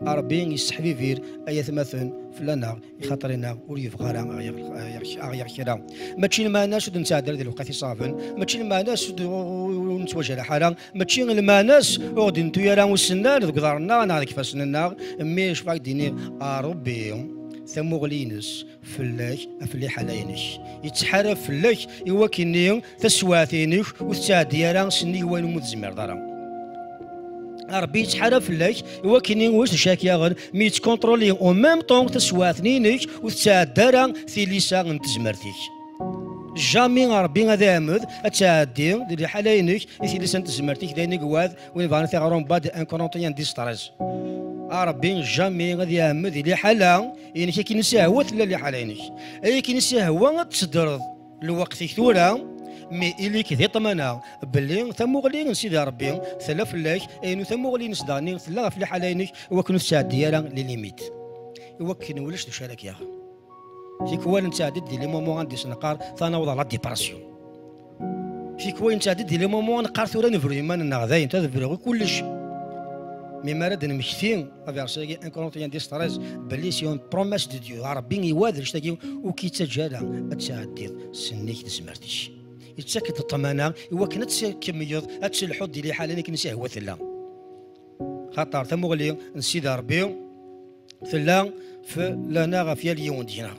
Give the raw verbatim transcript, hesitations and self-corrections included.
Ṛebbi yesseḥbibir ay atmaten fell-aneɣ, ixaṭer-ina ur yebɣi ara aɣ-yaɣ kra. Mačči lmeɛna-s ur d-nettɛeddi ara di lewqat iṣaben, mačči lmeɛna-s ur d-, ur nettwajraḥ ara, mačči lmeɛna-s ur ɣ-d-nettu ara usennan deg uḍar-nneɣ neɣ deg ifassen-nneɣ, mi yecfa d-iniɣ a Ṛebbi, tamuɣli-ines fell-ak, ɣef liḥala-inek. Yettḥarab fell-ak i wakken-nni taswiɛt-inek ur tettɛeddi ara sennig wayen umi ur tezmireḍ ara. Ṛebbi yettḥarab fell-ak i wakken-nni ulac d acu ara k-yaɣen, mi yettkunṭruli en même temps taswiɛt-nni-inek ur tettɛeddi ara tilisa n tezmert-ik. Jamais Ṛebbi ad iɛemmed ad tɛeddi di liḥala-inek i tilisa n tezmert-ik, d ayen i yewɛed win ibɣan ad t-iɣer umbeɛd un Corinthiens dix treize. A Ṛebbi, jamais ad iɛemmed di liḥala-inek akken i s-ihwa tella liḥala-inek. Akken i s-ihwa ad tseddreḍ lweqt-ik tura, mi ili-k di ṭṭmana belli tamuɣli n Sidi Ṛebbi tella fell-ak, ayen tamuɣli-ines daɣen tella ɣef liḥala-inek, iwakken ur tettɛeddi ara les limites, iwakken ulac d acu ara k-yaɣ. Tikwal nettɛeddi-d di les moments anda i s-neqqar tanaweḍ ɣer la dépression. Tikwal nettɛeddi-d di les moments neqqar tura nebru iman-nneɣ dayen, tura nebru i kullec. Mi mi ara d-nmekti aversi-agi un Corinthiens dix treize, belli c'est une promesse de Dieu, Ṛebbi iwɛed annect-agi ur k-yettaǧǧa ara ad tɛeddiḍ sennig tezmert-ik. Yettak-d ṭṭmana iwakken ad tkemmleḍ ad telḥuḍ di liḥala-nni akken i s-ihwa tella. Xaṭer tamuɣli n Sidi Ṛebbi tella fell-aneɣ ɣef yal yiwen deg-neɣ.